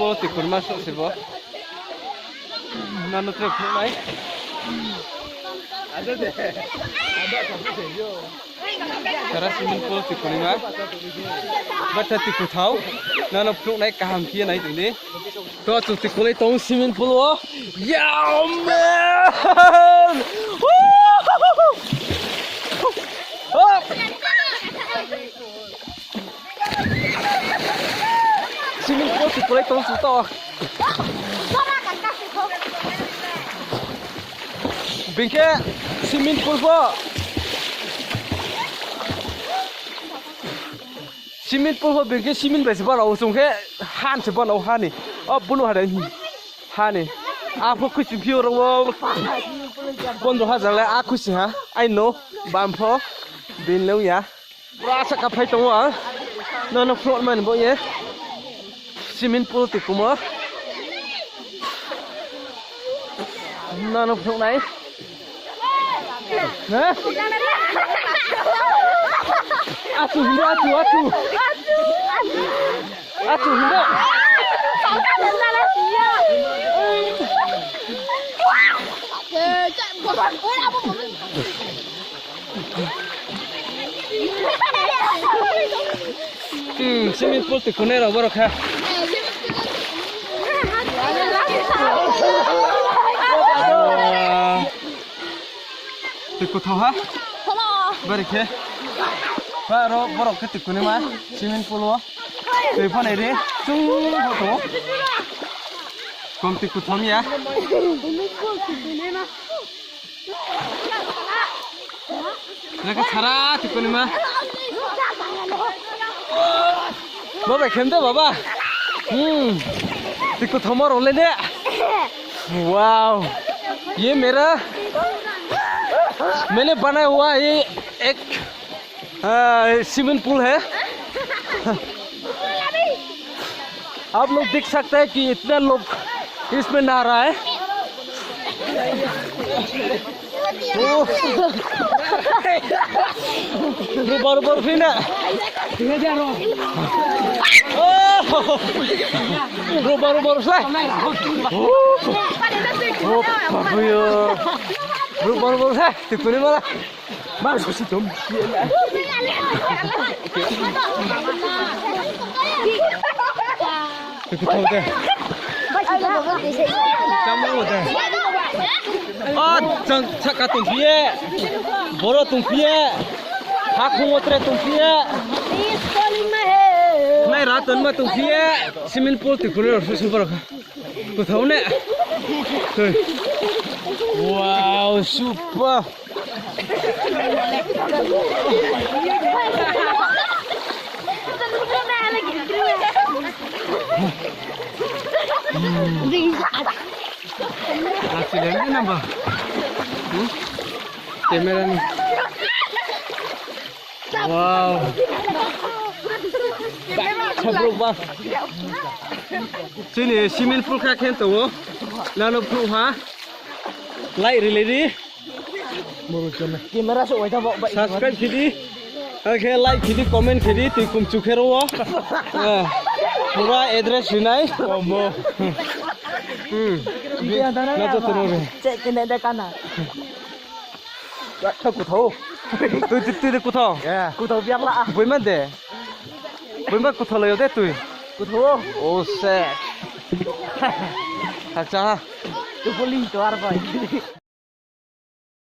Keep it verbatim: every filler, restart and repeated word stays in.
O, tikunaima soh se bo. Nano tre phnuh nai. Sara swimming pool tikunaima. Batha tikuthao. Nano phnuh nai kaham khe ye nai tong di. To chung tikulai tong swimming pool wo. Yeah, man! Woo! Hop! Swimming pool tikulai tong sing to. Bing khe swimming pool pho. Swimming pool pho bing khe swimming bai se banao, chung khe han se banao, ha ni. O bunu ha dei. Ha ni. Apho khuiching phi oro wo. Pondro hajar le a khuiching ha. Ai no. Bam pho. Bin le ong ya. Pura saka phai tong ou ang. Nano phnuh mani bo ye. Swimming pool tikumo. Nano phnuh nai. Ha? Achu hing di, achu, achu. Achu hing di. Hmm, swimming pool tikunai rao boro kha. Ah, tikuthao ha. Bari khe. Ba ro borok khe tikuni ma swimming pool o. Tui phanai ri. Chung pho tong ou. Kom tikuthao mi ya. Nang khe sara tikuni ma. Baba, khem de, baba. Hmm. Tikuthaoma rao le ne. Wow. ये मेरा, मैंने बनाया हुआ ये एक, आ, swimming pool है। आप लोग देख सकते हैं कि इतना लोग इसमें नहा रहा है। Rubar rubar phi na. Oh. Rubar rubar sa. Oh, papuyo. Rubar rubar sa. Tikuni mala. Mar susi tom. Tikuthao de. Tamo de. Ah, jang saka tongphi ye. Boro tongphi ye. Hakhung wo tre tongphi ye. Nai ra tonma tongphi ye. Swimming pool tikuni rao susu boro kha. Kuthao ne. Wow, super. Lasi le ni namba. Hmm? Camera ni. Wow. Sabrok ba. Chini swimming pool kha khe tong ou. Nano phnuh ha. Like rilai di. Camera so waitha bo, bai. Subscribe khe di. Akhe like khe di, comment khe di, tui kumchu khe ro wo. Eh, pura address rinai. Omo. Hmm. Na to tong ou re. Check khe nai da kana. Kuthao. Tui, tui, tui de kuthao. Kuthao biang la. Boima de. Boima kuthao lai yo de tui. Kuthao. Oh, shit. Acha. Tu poli to ar bai.